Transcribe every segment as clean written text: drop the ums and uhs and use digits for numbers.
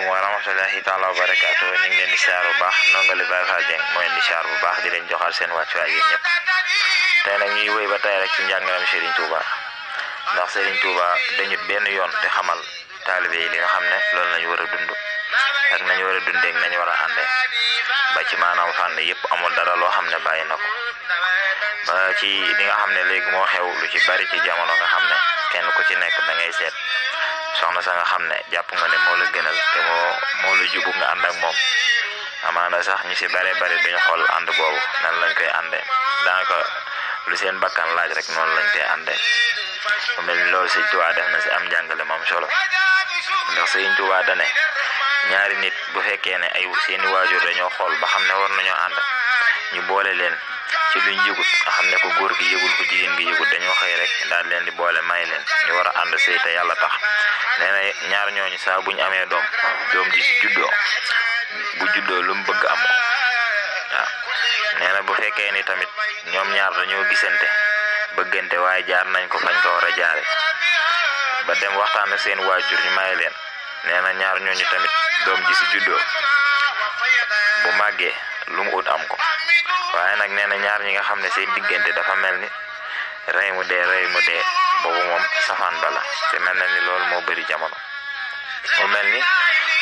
wa rahmatullahi taala wa barakatuh ñu ngi leen di siyaar bu baax nongali Baye Fall Dieng mooy leen di siyaar bu baax di leen joxal seen wàccuwaay yéen ñëpp tey nag ñuy wéy ba tey rek ci njàngalam Serigne Touba ndax Serigne Touba dañu benn yoon te xamal taalibe yi li nga xam ne loolu lañu war a dund ak nañu war a dundee ak nañu war a àndee ba ci maanaam fànn yëpp amul dara loo xam ne bàyyi na ko ba ci li nga xam ne léegi moo xew lu ci bari ci jamono nga xam ne kenn ku ci nekk da ngay seet soxna sa nga xam ne jàpp nga ne moo la gënal te moo la jubu nga ànd ak moom amaana sax ñu si bare bari duñu xool ànd boobu nan lañ koy àndee daanaka lu seen bakkan laaj rek noonu lañ koy àndee mu mel ni loolu Sëñ Tuubaa def na si am njàngale moom solo ndax Sëñ Tuubaa dane ñaari nit bu fekkee ne ay seeni waajur dañoo xool ba xam ne war nañoo ànd ñu boole leen ci luñ yëgut nga xam ne ko góor gi yëgul ko jigéen gi yëgut dañoo xëy rek daal leen di boole may leen ñu war a ànd sëy te yàlla tax nee na ñaar ñooñu saa buñ amee doom ji si bu juddoo lu mu bëgg am ko waaw nee na bu fekkee ni tamit ñoom ñaar dañoo gisante bëggante waaye jaar nañ ko fañ ko war a jaare ba dem waxtaan ak seen waajur ñu may leen nee na ñaar ñooñu tamit doom ji si juddoo bu màggee lu mu ut am ko waaye nag nee na ñaar ñi nga xam ne seen diggante dafa mel ni rey mu dee boobu moom safaan bala te mel na ni loolu moo bëri jamono mu mel ni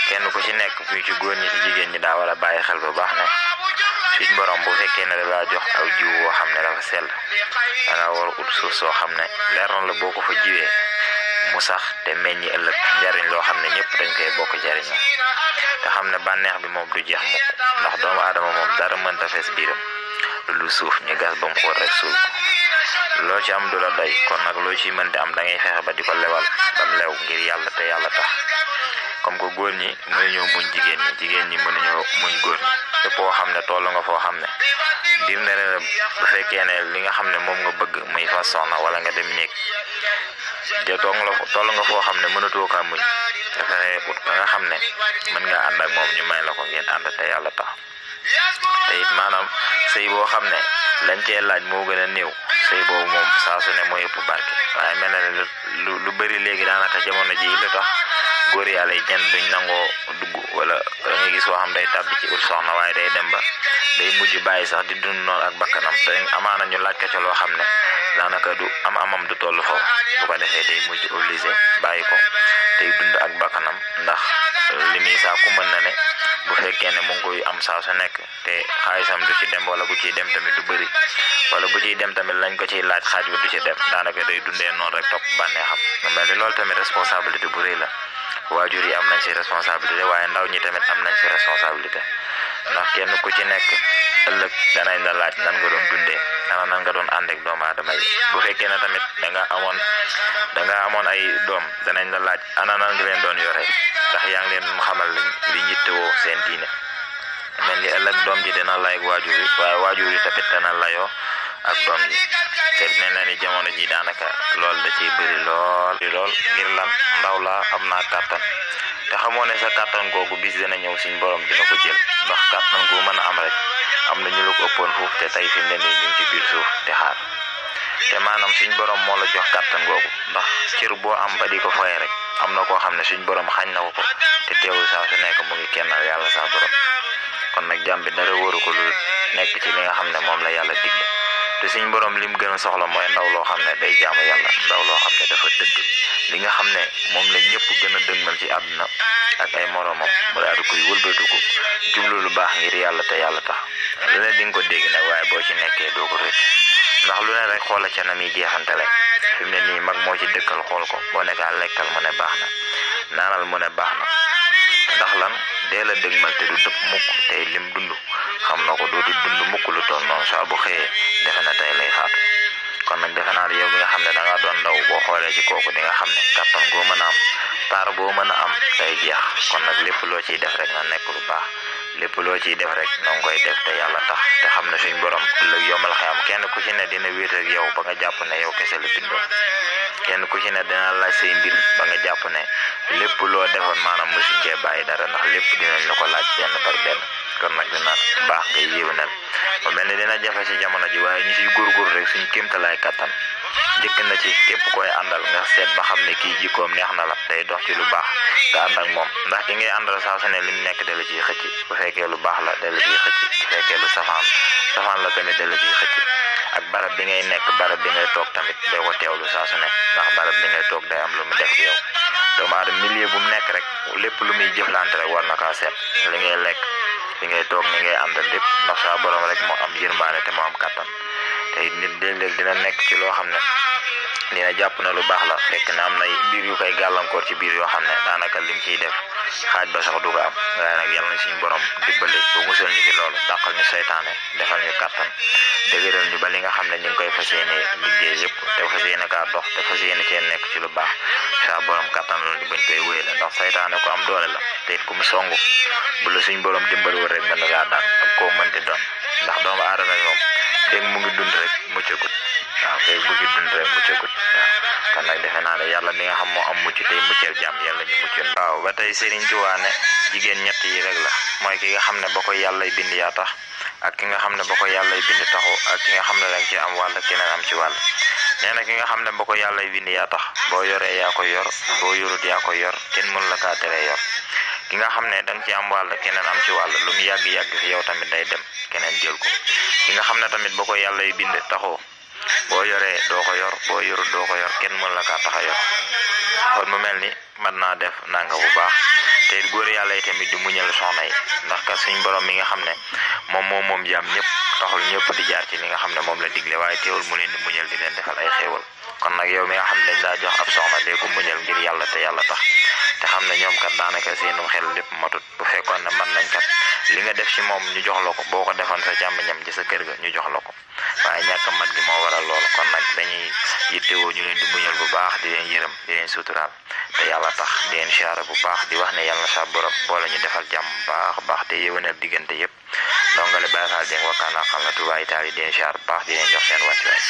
kenn ku ci nekk fii ci góor ñi ci jigéen ñi daa war a bàyyi xel bu baax ne suñ borom bu fekkee ne da laa jox aw jiw woo xam ne dafa sell da nga war a ut suuf soo xam ne leer na la boo ko fa jiwee mu sax te meññi ëllëg njariñ loo xam ne ñëpp dañ koy bokk jariñoo te xam ne bànneex bi moom du jeex mukk ndax doomu aadama moom dara mënta fees biiram lu suuf ñu gas ba mu xóot rek suul ko loo ci am du la doy kon nag loo ci mënti am da ngay fexe ba di ko lewal bam lew ngir yàlla te yàlla tax comme que góor ñi mënuñoo muñ jigéen ñi mënuñoo muñ góor ñi te boo xam ne toll nga foo xam ne dir ne ne bu fekkee ne li nga xam ne moom nga bëgg muy fas soxna wala nga dem néeg te toll nga foo xam ne mënatoo kaa muñ te fexe ut ba nga xam ne mën nga ànd ak moom ñu may la ko ngeen ànd te yàlla tax te it maanaam sëy boo xam ne lañ cee laaj moo gën a néew sëy boobu moom saa su ne mooy ëpp barke waaye mel na ne lu bëri léegi daanaka jamono ji lu tax góor yàlla yi ñenn duñ nangoo dugg wala da ngay gis koo xam day tàbbi ci ut soxna waaye day dem ba day mujj bàyyi sax di dund noonu ak bakkanam te amaana ñu laaj ko ca loo xam ne daanaka du amam du toll foofu bu ko defee day mujj obligé bàyyi ko tey dund ak bakkanam ndax li muy saaku mën na ne bu fekkee ne mu ngi koy am saa su nekk te xaalisam du ci dem wala bu ciy dem tamit du bëri wala bu ciy dem tamit lañ ko ciy laaj xaaj bi du ci dem daanaka day dundee noonu rek topp bànneexam mel ni loolu tamit responsabilité bu rëy la waajur yi am nañ ci responsabilité waaye ndaw ñi tamit am nañ ci responsabilité ndax kenn ku ci nekk ëllëg danañ la laaj nan nga doon dundee ana nan nga doon ànd ak doomu aadama yi bu fekkee ne tamit da nga amoon ay doom danañ la laaj ana nan nga leen doon yore ndax yaa ngi leen xamal li yittewoo seen diine mel ni ëllëg doom ji dina lay ak waajur yi waaye waajur yi tamit dana layoo ak doom ji te mel na ni jamono ji daanaka loolu da ciy bëri lool ngir lan ndaw la am naa kàttan te xamoo ne sa kàttan googu bis dina ñëw suñ borom dina ko jël ndax kàttan gu mën a am rek am na ñu la ko ëppoon foofu te tey fi mu ne nii ñu ngi ci biir suuf di xaar te maanaam suñ borom moo la jox kàttan googu ndax cër boo am ba di ko foye rek am na koo xam ne suñ borom xañ na ko te teewul saa su nekk mu ngi kennal yàlla saa borom kon nag jàmm bi dara wóoru ko lu nekk ci li nga xam ne moom la yàlla digle te suñ borom lim gën a soxla mooy ndaw loo xam ne day jaamu yàlla ndaw loo xam ne dafa dëgg li nga xam ne moom la ñëpp gën a dëgmal ci àdduna ak ay moromam mu daal di koy wëlbatiku jublu lu baax ngir yàlla te yàlla tax lu ne di nga ko dégg nag waaye boo ci nekkee doo ko rëcc ndax lu ne rek xoola ca na muy jeexantale fi mu ne nii mag moo ci dëkkal xool ko boo nekkaa lekkal mu ne baax na naanal mu ne baax na ndax lan dee la dëgmal te du dëpp mukk tey lim dund xam na ko dootu dund mukk lu toll noonu saa bu xëyee defe na tey lay faatu kon nag defe naa yow bi nga xam ne da nga doon ndaw boo xoolee ci kooku di nga xam ne kattan goo mën a am taar boo mën a am day jeex kon nag lépp loo ciy def rek na nekk lu baax lépp loo ciy def rek na nga koy def te yàlla tax te xam ne suñ borom ëllëg yombal xëyam kenn ku ci ne dina wéet ak yow ba nga jàpp ne yow kese la bindoon kenn ku ci ne dina laaj say mbir ba nga jàpp ne lépp loo defoon maanaam mosuñ cee bàyyi dara ndax lépp dinañ la ko laaj benn par benn kon nag dina baax ngay yéwénal ba mel ni dina jafe ci jamono ji waaye ñu siy góorgóor rek suñ kéemtalaay kattan njëkk na ci képp koy àndal nga seet ba xam ne kii jikkoom neex na la day dox ci lu baax nga ànd ak moom ndax ki ngay àndal saa su ne lim nekk da la ciy xëcc bu fekkee lu baax la da la ciy xëcc bu fekkee lu safaan la tamit da la ciy xëcc ak barab bi ngay nekk barab bi ngay toog tamit day ko teewlu saa su ne ndax barab bi ngay toog day am lu mu def ci yow doomu aadama milieu bu mu nekk rek lépp lu muy jëflante rek war na kaa seet li ngay lekk li ngay toog ni ngay àndal lépp ndax saa borom rek moo am yërmaane te moo am kàttan te nit léeg-léeg dina nekk ci loo xam ne dina jàpp na lu baax la fekk na am na biir yu koy gàllankoor ci biir yoo xam ne daanaka lim ciy def xaaj ba sax du ko am waaye nag yàlla na suñu borom dimbali bu musal ñu ci loolu dàqal ñu seytaane defal ñu kàttan dëgëral ñu ba li nga xam ne ñu ngi koy fas yéene liggéey yëpp te fas yéene kaa dox te fas yéene cee nekk ci lu baax saa borom kàttan loolu di bañ koy wéyale ndax seytaane ko am doole la te it ku mu songu bu la suñu borom dimbaliwul rek mën na laa daan ak koo mënti doon ndax doomu aadama moom feeg mu ngi dund rek muccagut waaw feeg mu ngi dund rek muccagut waaw kon nag defe naa ne yàlla mi nga xam moo am mucc tey muccal jàmm yàlla ñu muccal waaw ba tey Serigne Touba ne jigéen ñett yi rek la mooy ki nga xam ne ba ko yàllay bind yaa tax ak ki nga xam ne ba ko yàllay bind taxu ak ki nga xam ne danga ci am wàll keneen am ci wàll nee na ki nga xam ne ba ko yàllay bind yaa tax boo yoree yaa ko yor boo yorut yaa ko yor kenn mënu la kaa teree yor ki nga xam ne danga ci am wàll keneen am ci wàll lu mu yàgg-yàgg fi yow tamit day dem keneen jël ko ki nga xam ne tamit ba ko yàllay bind taxoo boo yoree doo ko yor boo yorut doo ko yor kenn mën la kaa tax a yor kon mu mel ni mën naa def nanga bu baax te it góor yàlla yi tamit di muñal soxna yi ndax kat suñ borom mi nga xam ne moom jaam ñëpp taxul ñëpp di jaar ci li nga xam ne moom la digle waaye teewul mu leen di muñal di leen defal ay xéewal kon nag yow mi nga xam ne dañ laa jox ab soxna dee ko muñal ngir yàlla te yàlla tax te xam ne ñoom kat daanaka seenum xel lépp matut bu fekkoon ne mën nañ kat li nga def ci moom ñu jox la ko boo ko defoon sa càmmiñam ci sa kër ga ñu jox la ko waaye ñàkk mat gi moo waral loolu kon nag dañuy yittewoo ñu leen di muñal bu baax di leen yërëm di leen suturaal te yàlla tax di leen siyaara bu baax di wax ne yàlla na sa borom boole ñu defal jàmm baax te yéwénal diggante yëpp ndongale Baye Fall Dieng wakkaana xam na Touba Italie di leen siyaar bu baax di leen jox seen wàccuwaay